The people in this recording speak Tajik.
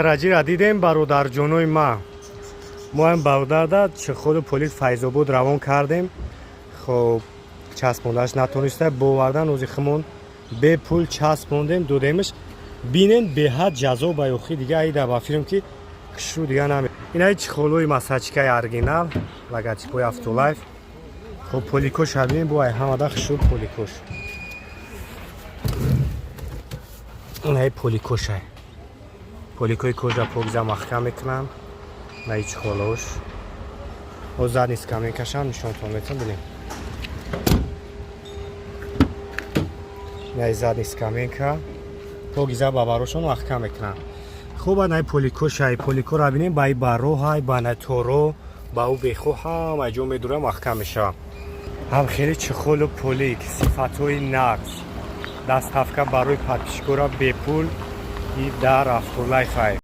Астраҷира дидем, бародарҷонои ма. Мо ҳам бародарда чехолу полик Файзобод равон кардем. Хоб, часпондаш натониста, бовардан ози химон бепул часпондем, додемш. Бинен, беҳад ҷазоба. Ёхи дига айда ба филм ки кишу дига наме. Инаи чехолои масачкаи оригинал, логотипои Автолайф. Хоб, поликош бинен, бо ай ҳамада хишу поликош. Инаи поликошай, поликои кожа покиза маҳкам мекунам. Наи чехолош о задний скамейкашам нишонтон метам, бинем. Наи задний скамейка покиза ба барошон маҳкам мекунам. Хуб, най поликошай, поликора бинем, ба и бароҳай, ба на торо, ба ӯ бехо ҳама ҷо медура, маҳкам мешавам. Ҳам хеле чехолу полик, сифатҳои нағз, доставка барои подписчикора бепул и дар Автолайфай.